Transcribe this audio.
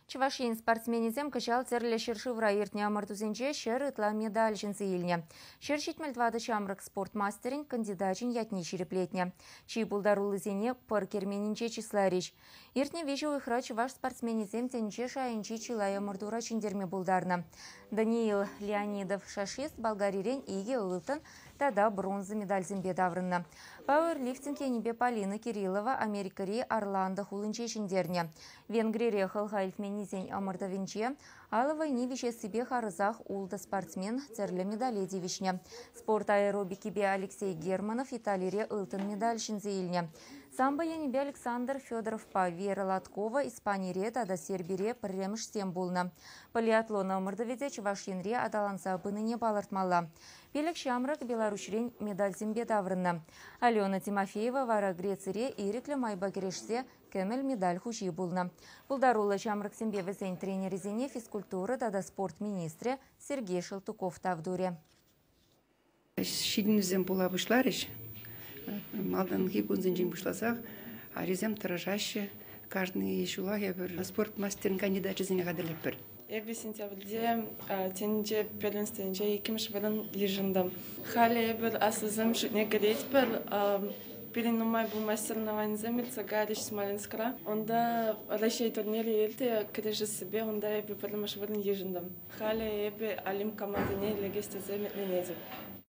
Чӑваш Ен спортсменӗсем кӑҫал тӗрлӗ ҫӗршывра иртнӗ ӑмӑртусенче 100 ытла медаль ҫӗнсе илнӗ. 174 ҫамрӑк спорт мастерӗн кандидачӗн ятне ҫирӗплетнӗ. Чи пултаруллисене пӑр керменӗнче чысларӗҫ. Иртнӗ 3 уйӑхра чӑваш спортсменӗсем тӗнче шайӗнчи чылай ӑмӑртура ҫӗнтерме пултарнӑ. Даниил Леонидов шашист Болгарирен 2 ылтӑн тата бронза медальсемпе таврӑннӑ. Пауэрлифтинг енӗпе Полина Кириллова Америкӑри Орландо хулинче ҫӗнтернӗ. Венгрире хӑлха илтменнисен ӑмӑртӑвӗнче алӑ вӑйне виҫессипе харӑсах 6 спортсмен тӗрлӗ медале тивӗҫнӗ. Спорт аэробикипе Алексей Германов Италире ылтӑн медаль ҫӗнсе илнӗ. Самбо енӗпе Александр Федоровпа Вера Лоткова Испанире тата Сербире пӗрремӗшсем пулнӑ. Полиатлон ӑмӑртӑвӗ те Чӑваш Енре аталанса пынине палӑртмалла. 5 ҫамрӑк Беларуҫрен медальсемпе таврӑннӑ. Алена Тимофеева вара Грецире ирӗклӗ майпа кӗрешсе кӗмӗл медаль хуҫи пулнӑ. Пултаруллӑ ҫамрӑксемпе вӗсен тренерӗсене физкультура тата спорт министрӗ Сергей Шелтуков тав турӗ. Ҫитӗнӳсем пула пуҫларӗҫ. Малтанхи кунсенчен пуҫласах ачасем тӑрӑшаҫҫӗ. Кашни ҫулах эпир спорт мастерӗн кандидачӗсене хатӗрлетпӗр. Эпӗ сентябрьте тӗнче первенствинче 2-мӗш вырӑн йышӑнтӑм. Халӗ эпир аслисем шутне кӗретпӗр. Пирӗн нумай пулмасть соревнованисем иртсе кайрӗҫ Смоленскра. Унта Раҫҫей турнирӗ иртрӗ, кӗрешессипе унта эпӗ пӗрремӗш вырӑн йышӑнтӑм. Халӗ эпӗ Олимп командине лекес тесе ӗмӗтленетӗп.